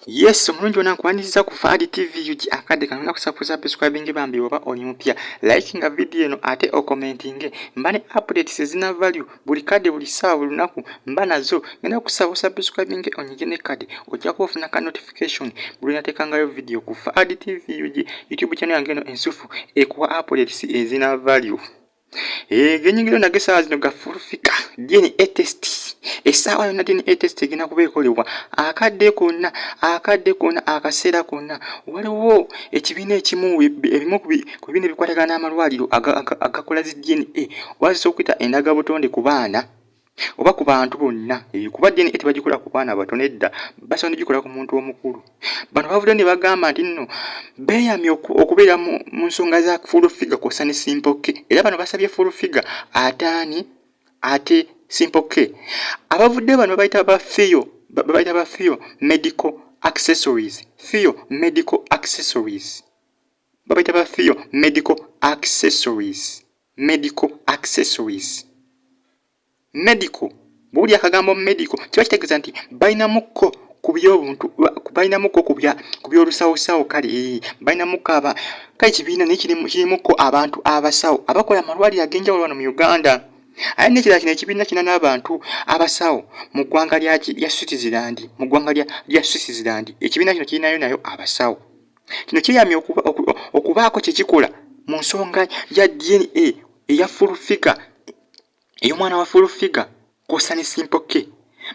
Yes, omulungi wona nkwaniriza ku Fahad TV UG. Akadde kano ngenda kusaba subscribing bambi oba oli mupya, like nga video eno ate ocommentinge. Mba ne updates ezina value buli kadde, buli ssaawa, buli lunaku mba nazo. Ngenda kusaba subscribing, onyige ne kadde, ojja kuba ofuna ka notification buli nateekangayo video ku Fahad TV UG YouTube channel yange eno ensufu ekuwa updates ezina value. Genyingiro nage essaawa zino ga Full Figure DNA test. Essaawa yonna DNA test egenda kuba ekolebwa akadde konna, akadde konna, akaseera konna. Waliwo ekibiina ekimu, ebimu ku bibiina ebikwatagana n'amalwaliro agakola zi DNA, oba okuyita endagabutonde ku baana oba ku bantu bonna, kuba DNA tebagikola ku baana bato, nedda, basobola negikola ku muntu omukulu. Bano bavudde ne bagamba nti nno beeyamye okubeera mu nsonga za Full Figure kw'ossa ne Simple K. Era bano basabye Full Figure ataani ate Simple K. Abavudde bano babayita ba Fio, babayita ba Fio Medical Accessories, Fio Medical Accessories, babayita ba Fio Medical Accessories, Medical Accessories, medical. Bw'owulira akagambo medical kiba kitegeeza nti balinamukko ku byobuntu, balinamukko ku byolusawosawo. Kale balinamukko aba kale kibiina naye kirimukko abantu abasawo abakola amalwaliro ag'enjawulo wano mu Uganda. Aye n'ekirala, kino ekibiina kirina n'abantu abasawo mu ggwanga lya Switzerland, mu ggwanga lya Switzerland. Ekibiina kino kirinayo nayo abasawo. Kino kiyamye okubaako kye kikola mu nsonga ya DNA eya Full Figure, ey'omwana wa Full Figure kw'ossa ne Simple K.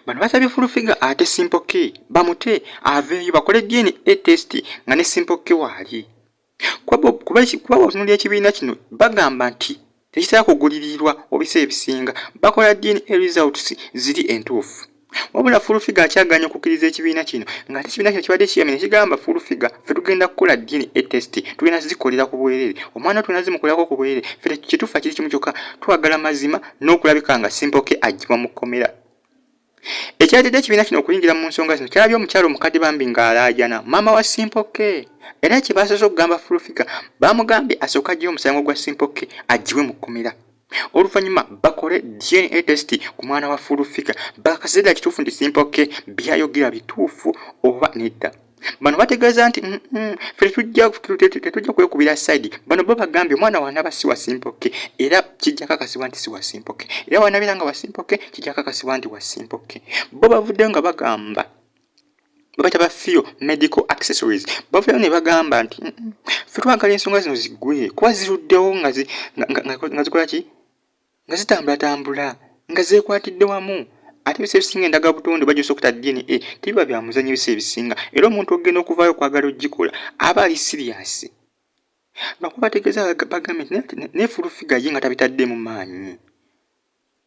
Bano basabye Full Figure ate Simple K bamute aveeyo bakole DNA test nga ne Simple K waali, kuba bw'otunuulira ekibiina kino bagamba nti tekitera kugulirirwa. Ebiseera ebisinga bakola DNA results ziri entuufu. Wabula Full Figure akyagaanye okukkiriza ekibiina kino, ng'ate ekibiina kino kibadde kiyamye ne kigamba Full Figure, ffe tugenda kukola DNA test, tugenda zikolera ku bwereere, omwana tugenda zimukolerako ku bwereere. Ffe kyetufa kiri kimu kyokka, twagala mazima n'okulabika nga Simple K aggyibwa mu kkomera. Ekyaleetedde ekibiina kino okuyingira mu nsonga zino, kyalabye omukyala omukadde bambi ng'alaajana, maama wa Simple K. Era kye basoose okugamba Full Figure, baamugambye asooke aggyeyo omusango gwa Simple K, aggyibwe mu kkomera, oluvannyuma bakole DNA test ku mwana wa Full Figure, bakakase ddala kituufu nti Simple K byayogera bituufu oba nedda. Bano bategeeza nti ffe tetujja kwekubira side. Bano bo bagambye omwana wanaaba si wa Simple K, era kijja kakasibwa nti si wa Simple K, era wanabeera nga wa Simple K, kijja kakasibwa nti wa Simple K. Bo bavuddeyo nga bagamba, babayita ba Fio Medical Accessories, bavuddeyo ne bagamba nti ffe twagala ensonga zino ziggwe, kuba ziruddewo nga zikola ki, nga zitambulatambula, nga zeekwatidde wamu. Ate ebiseera ebisinga endagabutonde bagyosa okuta DNA tebiba bya muzannyo ebiseera ebisinga, era omuntu ogenda okuvaayo okwagala ogikola aba ali serious. Bakuba bategeeza, bagambye nti naye Full Figure ye nga tabitaddemu maanyi.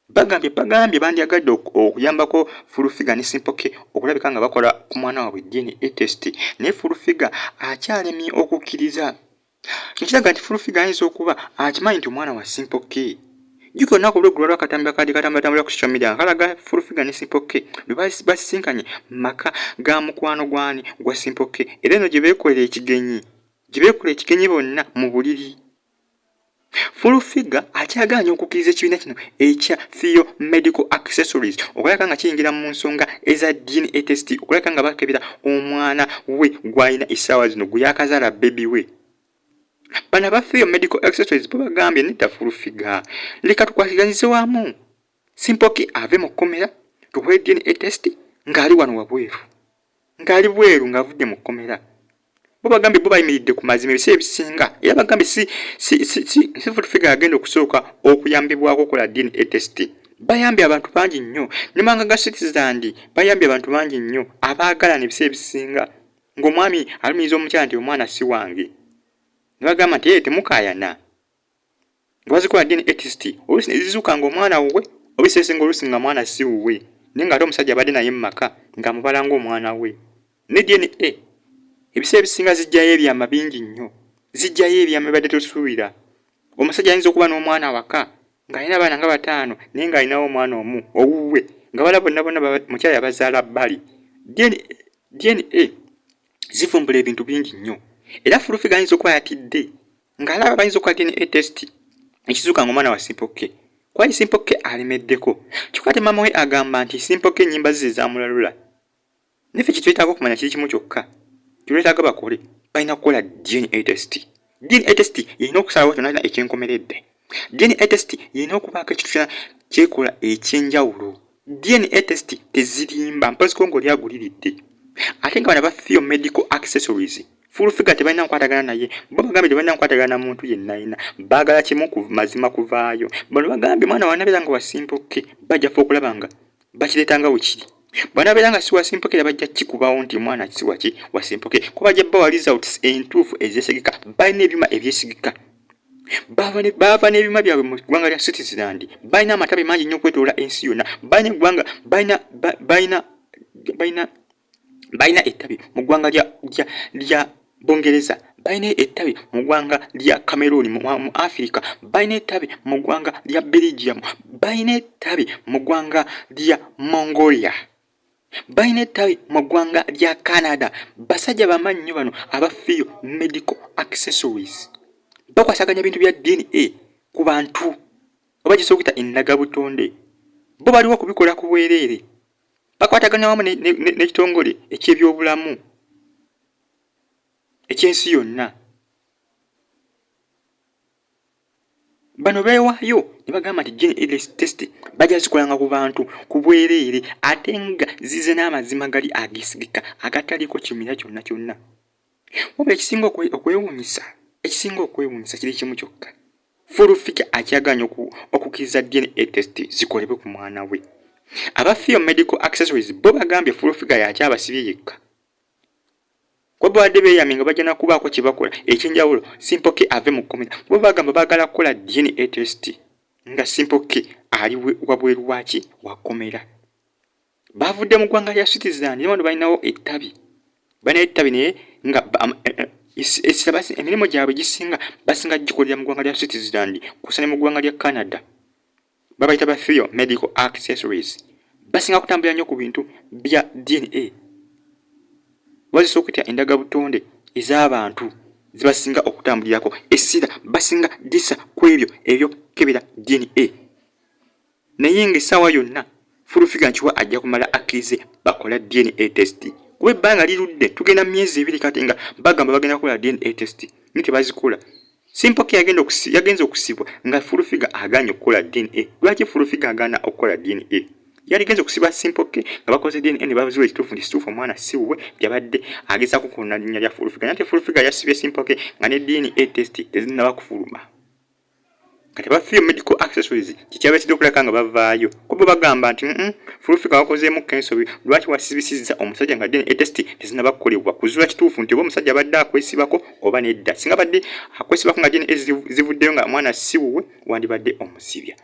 Bagambye bandyagadde okuyambako Full Figure ne Simple K okulabika nga bakola ku mwana waabwe DNA test, naye Full Figure akyalemye okukkiriza. Kino kiraga nti Full Figure ayinza okuba akimanyi nti omwana wa Simple K. Jjukira olunaku olw'eggulo waliwo akatambi akadde katambulatambula ku social media nga kalaga Full Figure ne Simple K lwe basisinkanye mu maka ga mukwano gwani gwa Simple K, era eno gye beekolera ekigenyi, gye beekola ekigenyi bonna mu buliri. Full Figure akyagaanye okukkiriza ekibiina kino ekya Fio Medical Accessories okulabika nga kiyingira mu nsonga eza DNA test, okulabika nga bakebera omwana we gw'alina essaawa zino, gwe yaakazaala, baby we. Bano aba Fio Medical Accessories bo bagambye nedda, Full Figure, leka tukwasiganyize wamu, Simple K ave mu kkomera, tukole DNA test ng'ali wano wabweru, ng'ali bweru, ng'avudde mu kkomera. Bo bagambye bo bayimiridde ku mazima ebiseera ebisinga, era bagambye si Full Figure agenda okusooka okuyambibwako okukola DNA test. Bayambye abantu bangi nnyo ne mawanga ga Switzerland, bayambye abantu bangi nnyo abaagalana ebiseera ebisinga ng'omwami alumiriza omukyala nti omwana si wange, ne bagamba nti ee temukaayana, nga bazikola DNA test, oluusi ne zizuuka ng'omwana wuwe, oba ebiseera oluusi nga mwana si wuwe, naye ng'ate omusajja abadde naye mu maka ng'amubala ng'omwana we. Ne DNA ebiseera ebisinga zijjayo ebyama bingi nnyo, zijjayo ebyama ebibadde tosuubira. Omusajja ayinza okuba n'omwana awaka ng'alina abaana nga bataano, naye ng'alinawo omwana omu owuwe, nga bala bonna bonna mukyala yabazaala bbali. DNA zivumbula ebintu bingi nnyo, era Full Figure ayinza okuba yatidde ng'alaba bayinza okukola DNA test ekizuuka ng'omwana wa Simple K, kwali Simple K alemeddeko. Kyokka ate maama we agamba nti Simple K ennyimba ze zamulalula. Naffe kyetwetaaga okumanya kiri kimu kyokka, kyetwetaaga bakole, balina kukola DNA test. DNA test yerina okusalawo kyonna ekyenkomeredde. DNA test yerina okubaako ekintu kyona kyekola ekyenjawulo. DNA test tezirimba, mpoziko ng'oli aguliridde. Ate nga bano aba Theo Medical Accessories, Full Figure tebalina nkwatagana naye. Bo bagambye tebalina nkwatagana na muntu yenna yenna, baagala kimu ku mazima kuvaayo. Bano bagambye mwana wanabeera nga wa Simple K, bajja fe okulaba nga bakireeta nga wekiri. Bwanabeera nga si wa Simple K, era bajja kikubawo nti mwana si waki wa Simple K, kuba bajja bawa results entuufu ezesigika. Balina ebyuma ebyesigika, baava n'ebyuma byabwe mu ggwanga lya Switzerland. Balina amatabi mangi nnyo okwetoola ensi yonna. Balina eggwanga, balina ettabi mu ggwanga lya Bungereza, balina ettabi mu ggwanga lya Cameroon mu Africa, balina ettabi mu ggwanga lya Belgium, balina ettabi mu ggwanga lya Mongolia, balina ettabi mu ggwanga lya Canada. Basajja bamanyi nnyo bano aba Theo Medical Accessories. Bakwasaganya bintu bya DNA ku bantu, oba gisobola okuyita endagabutonde. Bo baliwo okubikola ku bwereere. Bakwataganya wamu n'ekitongole eky'ebyobulamu ekyensi yonna. Bano beewaayo ne bagamba nti DNA test bajja zikolanga ku bantu ku bwereere, ate nga zize n'amazima gali ageesigika agataliiko kimira kyonna kyonna. Wabula ekisinga okwewuunyisa, ekisinga okwewuunyisa kiri kimu kyokka: Full Figure akyagaanye okukkiriza DNA test zikolebwe ku mwana we. Aba Theo Medical Accessories bo bagambye Full Figure yakyabasibye yekka, kuba babadde beeyamye nga bajja nakubaako kye bakola ekyenjawulo Simple K ave mu kkomera. Bo bagamba baagala kukola DNA test nga Simple K ali wabweru waki wa kkomera. Bavudde mu ggwanga lya Switzerland, naye wano balinawo ettabi, balina ettabi, naye nga emirimu gyabwe gisinga basinga gikolera mu ggwanga lya Switzerland kusa ne mu ggwanga lya Canada. Babayita ba Theo Medical Accessories, basinga kutambulira nnyo ku bintu bya DNA, bazisobola okuyita endagabutonde ez'abantu zibasinga okutambulirako. Essira basinga disa ku ebyo ebyokukebera DNA. Naye ng'essaawa yonna Full Figure nkiwa ajja kumala akkirize bakola DNA test, kuba ebbanga lirudde, tugenda mu myezi 2 kati nga bagamba bagenda kukola DNA test naye tebazikola. Simple K yagenze okusibwa nga Full Figure agaanye okukola DNA. Lwaki Full Figure agaana okukola DNA? Yaligenze okusiba Simple K nga bakoze DNA ne bazuula ekituufu nti kituufu omwana si wuwe, byabadde agezaako kwonna linnya lya Full Figure. Naye ate Full Figure yasibye Simple K nga ne DNA test tezinnaba kufuluma. Kati aba Theo Medical Accessories kikyabeetedde okulabika nga bavaayo, kuba bagamba nti Full Figure wakozeemu ensobi. Lwaki wasibisizza omusajja nga DNA test tezinnaba kukolebwa kuzuula kituufu nti oba omusajja abadde akwesibako oba nedda? Singa abadde akwesibako nga DNA zivuddeyo nga mwana si wuwe, wandibadde omusibya.